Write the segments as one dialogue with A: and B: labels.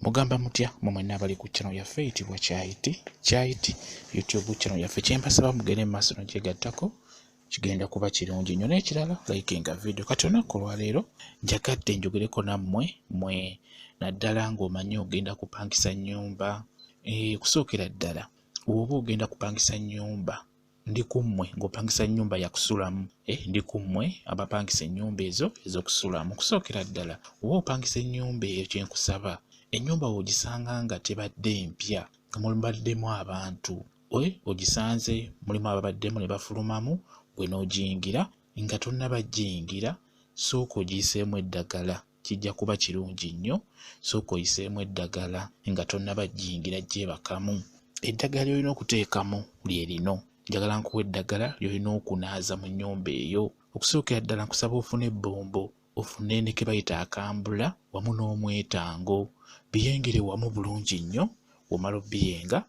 A: Mugamba mutya mwe mwenna abali ku channel yaffe eyitibwa Kyayiti Kyayiti YouTube channel yaffe? Kyembasaba mugende mu maaso nogyegattako, kigenda kuba kirungi nnyo. N'ekirala, likinga video. Kati olunaku olwaleero njagadde njogereko nammwe mwe naddala ng'omanyi ogenda kupangisa nnyumba. Kusookera ddala oba ogenda kupangisa nnyumba, ndi ku mmwe ng'opangisa nnyumba yakusulamu. Ndi ku mmwe abapangisa ennyumba ezo ez'okusulamu. Kusookera ddala oba opangisa ennyumba eyo, kyenkusaba, ennyumba w'ogisanga nga tebadde mpya, nga mubaddemu abantu, ogisanze mulimu ababaddemu ne bafulumamu, gwe n'ogiyingira, nga tonnaba giyingira sooka ogiyiseemu eddagala, kijja kuba kirungi nnyo. Sooka oyiseemu eddagala nga tonnaba giyingira gyebakamu. Eddagala ly'olina okuteekamu lye lino. Njagala nkuwa eddagala ly'olina okunaaza mu nnyumba eyo. Okusookera ddala nkusaba ofune ebbombo, ofune ne ke bayita akambula wamu n'omwetango, biyengere wamu bulungi nnyo. Bw'omala obbiyenga,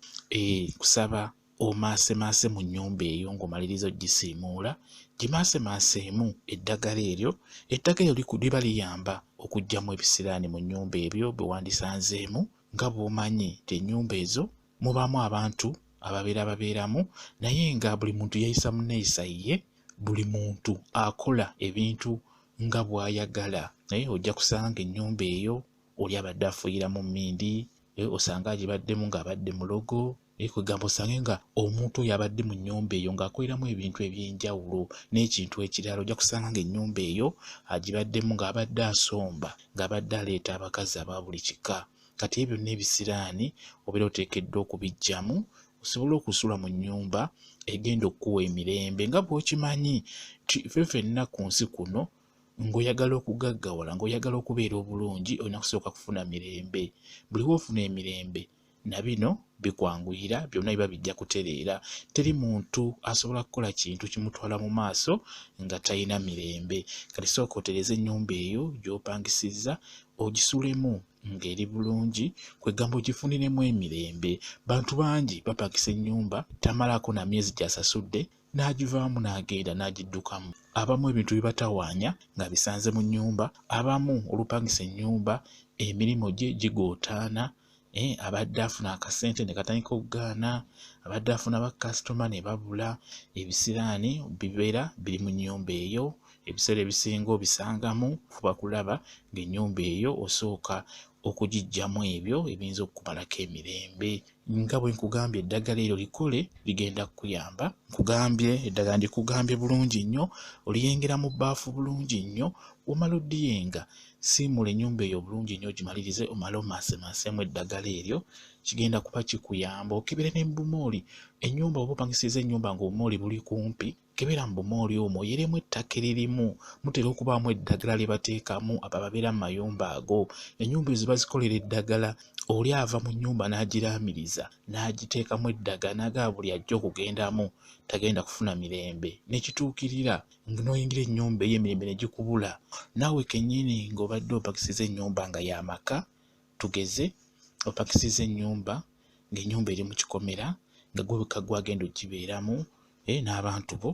A: nkusaba omaasemaase mu nnyumba eyo ng'omaliriza ogisiimuula, gimaasemaaseemu eddagala eryo. Eddagala eryo liba liyamba okuggyamu ebisiraani mu nnyumba ebyo bwe wandisanzeemu. Nga bw'omanyi nti ennyumba ezo mubaamu abantu ababeera babeeramu, naye nga buli muntu yeeyisa mu nneeyisa ye, buli muntu akola ebintu nga bw'ayagala. Naye ojja kusanga ng'ennyumba eyo oli abadde afuuyiramu mmindi, osanga agibaddemu ng'abadde mulogo, kwegamba osange nga omuntu oyo abadde mu nnyumba eyo ng'akoleramu ebintu eby'enjawulo. N'ekintu ekirala, ojja kusanga ng'ennyumba eyo agibaddemu ng'abadde asomba, ng'abadde aleeta abakazi aba buli kika. Kati ebyo byonna ebisiraani obeera oteekeddwa okubiggyamu osobole okusula mu nnyumba egenda okkuwa emirembe. Nga bw'okimanyi nti ffe ffenna ku nsi kuno, ng'oyagala okugaggawala, ng'oyagala okubeera obulungi, olina kusooka kufuna mirembe. Buli w'ofuna emirembe, na bino bikwanguyira, byonna biba bijja kutereera. Teri muntu asobola kukola kintu kimutwala mu maaso nga talina mirembe. Kati sooka otereeze ennyumba eyo gy'opangisizza, ogisulemu ng'eri bulungi, kwegamba ogifuniremu emirembe. Bantu bangi bapangisa ennyumba, tamalaako na myezi gy'asasudde n'agivaamu n'agenda n'agiddukamu. Abamu ebintu bibatawaanya nga bisanze mu nnyumba, abamu olupangisa ennyumba emirimu gye gigootaana, abadde afuna akasente ne katandika okugaana, abadde afuna bakasitoma ne babula. Ebisiraani bibeera biri mu nnyumba eyo, ebiseera ebisinga obisangamu. Fuba kulaba ng'ennyumba eyo osooka okugiggyamu ebyo ebiyinza okukumalako emirembe. Nga bwe nkugambye, eddagala eryo likole, ligenda kukuyamba. Nkugambye eddagala, ndikugambye bulungi nnyo, oliyengera mu bbaafu bulungi nnyo. Bw'omala oddiyenga, siimula ennyumba eyo bulungi nnyo, ogimalirize, omale omaasemaaseemu eddagala eryo, kigenda kuba kikuyamba. Okebere ne mu bumooli ennyumba, oba opangisizza ennyumba ng'obumooli buli kumpi, kebera mu bumooli omwo, oyeremu ettaka eririmu. Mutera okubaamu eddagala lye bateekamu abo ababeera mu mayumba ago. Ennyumba ezo bazikolera eddagala. Oli ava mu nnyumba n'agiraamiriza n'agiteekamu eddagala, n'agamba buli ajja okugendamu tagenda kufuna mirembe. Ne kituukirira n'oyingira ennyumba eyo, emirembe ne gikubula. Naawe kennyini ng'obadde opakisizza ennyumba nga ya maka, tugeze opakisizza ennyumba ng'ennyumba eri mu kikomera, nga ggwe wekka gw'agenda oggibeeramu n'abantu bo,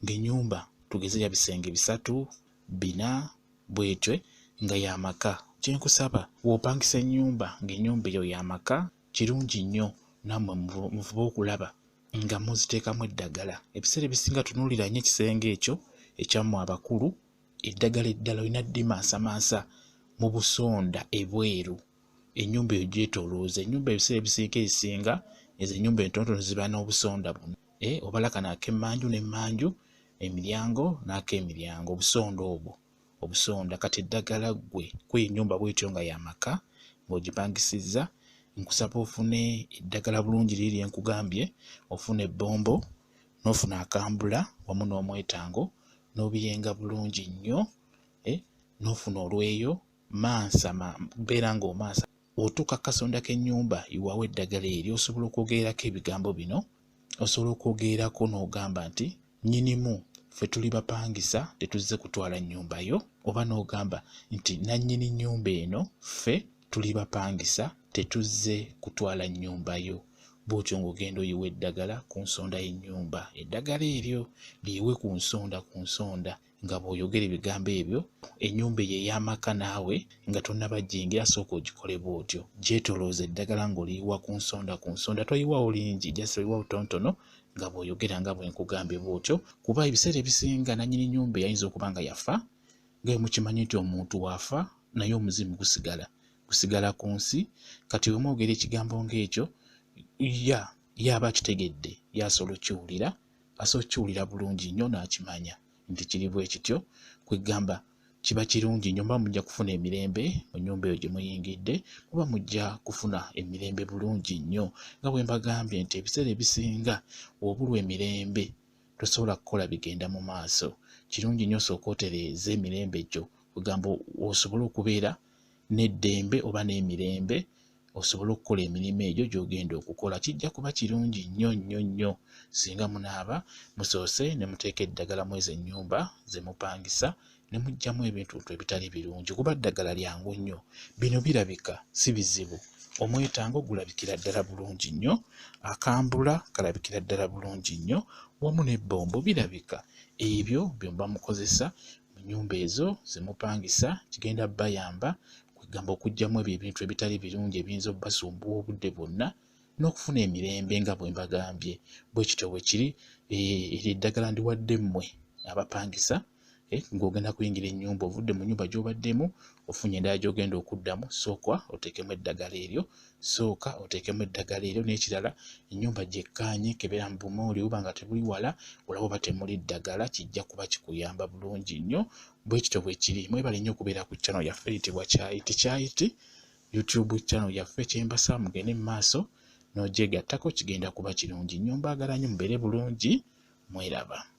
A: ng'ennyumba tugeze ya bisenge bisatu, bina, bw'etyo, nga ya maka. Kye nkusaba, bw'opangisa ennyumba ng'ennyumba eyo ya maka, kirungi nnyo nammwe mufube okulaba nga muziteekamu eddagala. Ebiseera ebisinga tunuulira nnyo ekisenge ekyo ekyammwe abakulu, eddagala eddala olina ddimansamansa mu busonda ebweru, ennyumba eyo gyetoolooza. Ennyumba ebiseera ebisinga ezisinga ezo ennyumba entonotono ziba n'obusonda buno. Obala kano ak'emmanju n'emmanju, emiryango n'ak'emiryango, obusonda obwo obusonda. Kati eddagala ggwe kweyo ennyumba bw'etyo nga ya maka ng'ogipangisizza, nkusaba ofune eddagala bulungi liri lye nkugambye, ofune ebbombo n'ofuna akambula wamu n'omwetango n'obiyenga bulungi nnyo, n'ofuna olweyo, mansa beera ng'omansa. Bw'otuuka ku kasonda k'ennyumba, yiwawo eddagala eryo. Osobola okwogererako ebigambo bino, osobola okwogererako n'ogamba nti, "Nnyinimu, ffe tuli bapangisa, tetuzze kutwala nnyumba yo," oba n'ogamba nti, "Nannyini nnyumba eno, ffe tuli bapangisa, tetuzze kutwala nnyumba yo." Bw'otyo ng'ogenda oyiwa eddagala ku nsonda y'ennyumba. Eddagala eryo liyiwe ku nsonda ku nsonda. nga bw'oyogera ebigambo ebyo. Ennyumba eyo ey'amaka naawe nga tonnaba giyingira, sooka ogikole bw'otyo. Gyetolooza eddagala ng'oliyiwa ku nsonda ku nsonda, toyiwawo lingi, just oyiwawo tontono nga bw'oyogera nga bwe nkugambye bw'otyo, kuba ebiseera ebisinga nannyini nnyumba eyayinza okuba nga yafa, nga bwe mukimanyi nti omuntu w'afa naye omuzimu gusigala ku nsi. Kati bwe mwogera ekigambo ng'ekyo, ye aba akitegedde, ye asobola okukiwulira, asobola okukiwulira bulungi nnyo n'akimanya nti kiri bwe kityo. Kwegamba kiba kirungi nnyo, muba mujja kufuna emirembe mu nnyumba eyo gye muyingidde, muba mujja kufuna emirembe bulungi nnyo. Nga bwe mbagambye nti ebiseera ebisinga obulwa emirembe tosobola kukola bigenda mu maaso. Kirungi nnyo osooke otereeze emirembe gyo, kwegamba osobole okubeera n'eddembe oba n'emirembe, osobola okukola emirimu egyo gy'ogenda okukola. Kijja kuba kirungi nnyo nnyo nnyo singa munaaba musoose ne muteeka eddagala mu ezo ennyumba ze mupangisa, ne muggyamu ebintu ebitali birungi, kuba ddagala lyangu nnyo. Bino birabika si bizibu, omwetango gulabikira ddala bulungi nnyo, akambula kalabikira ddala bulungi nnyo, wamu n'ebbombo birabika. Ebyo bye muba mukozesa mu nnyumba ezo ze mupangisa kigenda bayamba kwegamba okuggyamu ebyo ebintu ebitali birungi ebiyinza obbasumbuwa obudde bwonna, n'okufuna emirembe nga bwe mbagambye. Bwe kityo bwe kiri. Eryo eddagala ndiwadde mmwe abapangisa, ng'ogenda kuyingira ennyumba, ovudde mu nnyumba gy'obaddemu ofunye endala gy'ogenda okuddamu, sooka oteekemu eddagala eryo, sooka oteekemu eddagala eryo. N'ekirala, ennyumba gyekkaanye, kebera mu bumooli buba nga tebuli wala, olaba oba temuli ddagala, kijja kuba kikuyamba bulungi nnyo. Bwe kityo bwe kiri. Mwebale nnyo okubeera ku channel yaffe eyitibwa Kyayiti Kyayiti YouTube channel yaffe. Kyembasaba mugende mu maaso n'ogyegattako, kigenda kuba kirungi nnyo. Mbaagala nnyo, mubeere bulungi, mweraba.